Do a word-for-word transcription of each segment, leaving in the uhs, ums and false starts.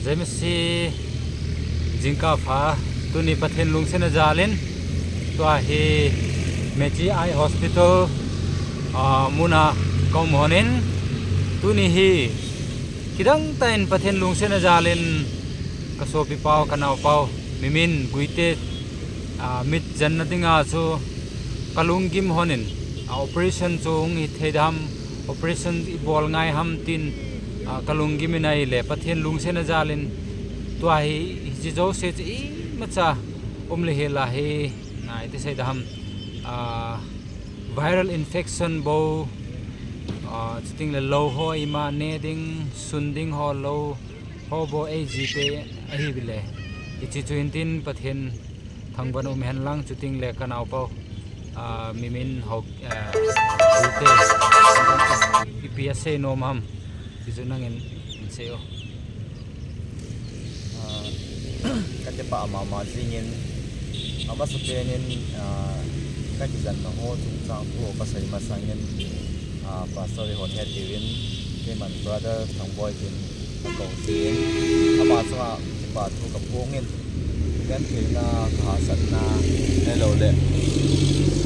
James hi jingkah pha, tuni Pathen lungsetna jalin tua hi Meitei Eye Hospital, ah, muna ka um honin, tuni hi kidang tah in Pathen lungsetna jalin ka sopi pau, ka nao pau, Mimin Guite, ah, mit janna dinga chu ka lunggim honin, ah, operation chu hung hi thei dam, operation i bol ngai ham tin, ah, ka lunggim in ahile Pathen lungsetna jalin tua hi, hiche jouse chu imacha um le hel a hi, ah, iti sei dam, ah, viral infection bou, ah, chuting le lou ho ima ne ding, sun ding ho lou ho bou ei ji pe ahi bile. Hiche chu hintin Pathen thangvah in um hen lang, chuting le ka nao pau, ah, Mimin ho, ah, Guite, ipi asei nom ham, hichu nangin in sei o. Ah, ka kipah mama jingin, amasapen in, ah, ka kijanna ho chungchang thu ka sei masangin, ah, Pastor hon het diuvin, keiman Brother Thangboi tin ka kou jin, ama chunga kipa thu ka phongin, gentheina, ka hahsatna, ahilou le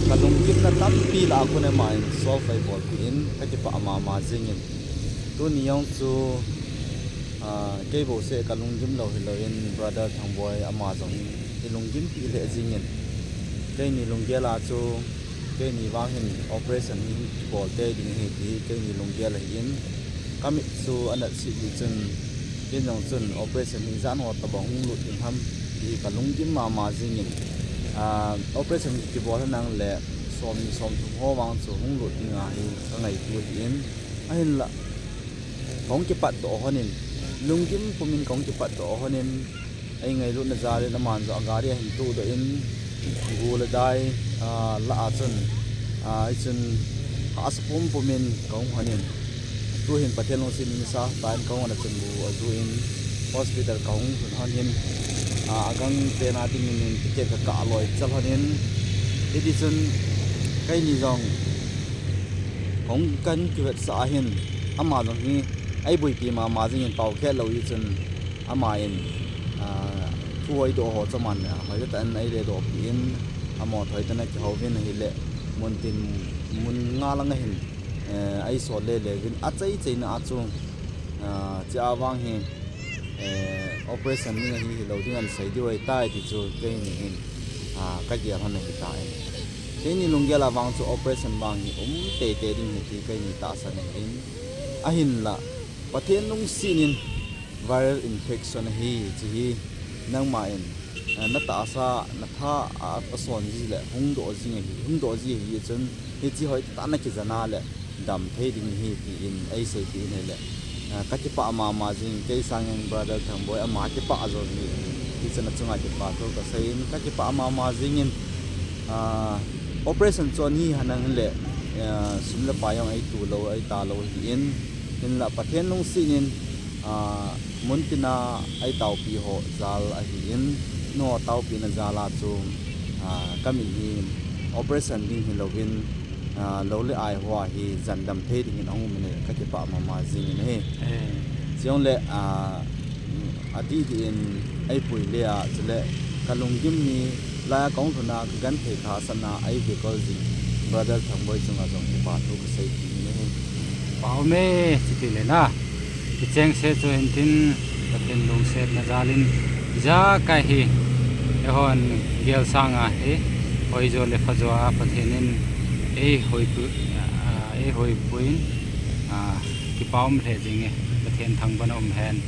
ka lunggimna tampi lah a kon ama in solve ei bolpeh in, ka kipah mama jingin, tuni jong chu, ah, kei bouseh ka lunggim lou hilouvin, Brother Thangboi ama jong hi lunggim peh lheh jingin, keini lunggel a chu, keini vang hin operation hi kibol tei ding ahi ti keini lunggel ahin, ka mit chu anat sih jeh chun, ken jong chun operation hi jan ho tobang hung lut ding ham ti ka lunggim mama jingin, ah, operation kibol henlang le somni somthum ho vang chu hung lut ding ahi ka ngaito ahin, ahinlah kahung kipatdoh honin, lunggim pumin kahung kipatdoh honin, ei ngailutna jalin aman jong agari ahin tohdoh in, gu le dai, ah, lah a chun, ah, hichun hahsa pumpumin kahung honin, tuhin Pathen lungset in nisa tah in kahung hon a chun gu aju in hospital kahung lhun honin, ah, agang pena dingin ticket kakah loi chal honin, hitichun keini jong kahung kan kivetsah ahin, ama jong hi ei boipi mama jingin, pao khet lou hichun ama in, ah, thu eidoh ho chu aman, ah, hoitah in eiledohpeh in, amaho hoitah in akihouvin ahile, muntin mun nga lang ahin, eh, eisol lele uvin, achaichaina a chu, ah, chea vang hi, eh, operation ding ahi, hilou ding ahin sei diu ahitai ti chu keini hin, ah, kagel lhon ahitai. Keini lunggel a vang chu operation vang hi um teitei ding ahi ti keini tahsan ahin, ahinlah Pathen lungset in viral infection ahi, hiche hi nangma in, ah, natahsa, natha a, ason ji le hungdoh ji ahi, hungdoh ji ahi chun, hiche hoitah tah in nakijan a le dam thei ding ahi tin eiseipeh in ahile, ah, kakipah mama jingin, kei sangin Brother Thangboi ama kipah jo hi, hichun achunga kipa thu kasei in, kakipah mama jingin, ah, operation chu ani henlang hile, ah, sum le pai jong eito lou, eita lou ahin, hinlah Pathen lungset in, ah, muntina eitaopi ho jal ahin, nangho taopina jal a chu, ah, kamit hi operation ding hilouvin, ah, lou le ai hoa hi jandam thei dingin ahung um in kakipah mama jingin ahi. Chujongle, ah, adih dih in eipui le a, chule kalunggim ni laiya kahung lhun a kagenthei kahahsatna eivetkol jing Brother Thangboi chunga jong kipa thu kaseipeh in ahi. Pao me, chutile na, kichengse chu hintin, Pathen lungsetna jalin, ijakai hi eihon gel sanga hi hoijo le phajo a Pathen in eihoipu, ah, eihoipuiyin, ah, kipa um lheh jinge, Pathen thangvahna um hen.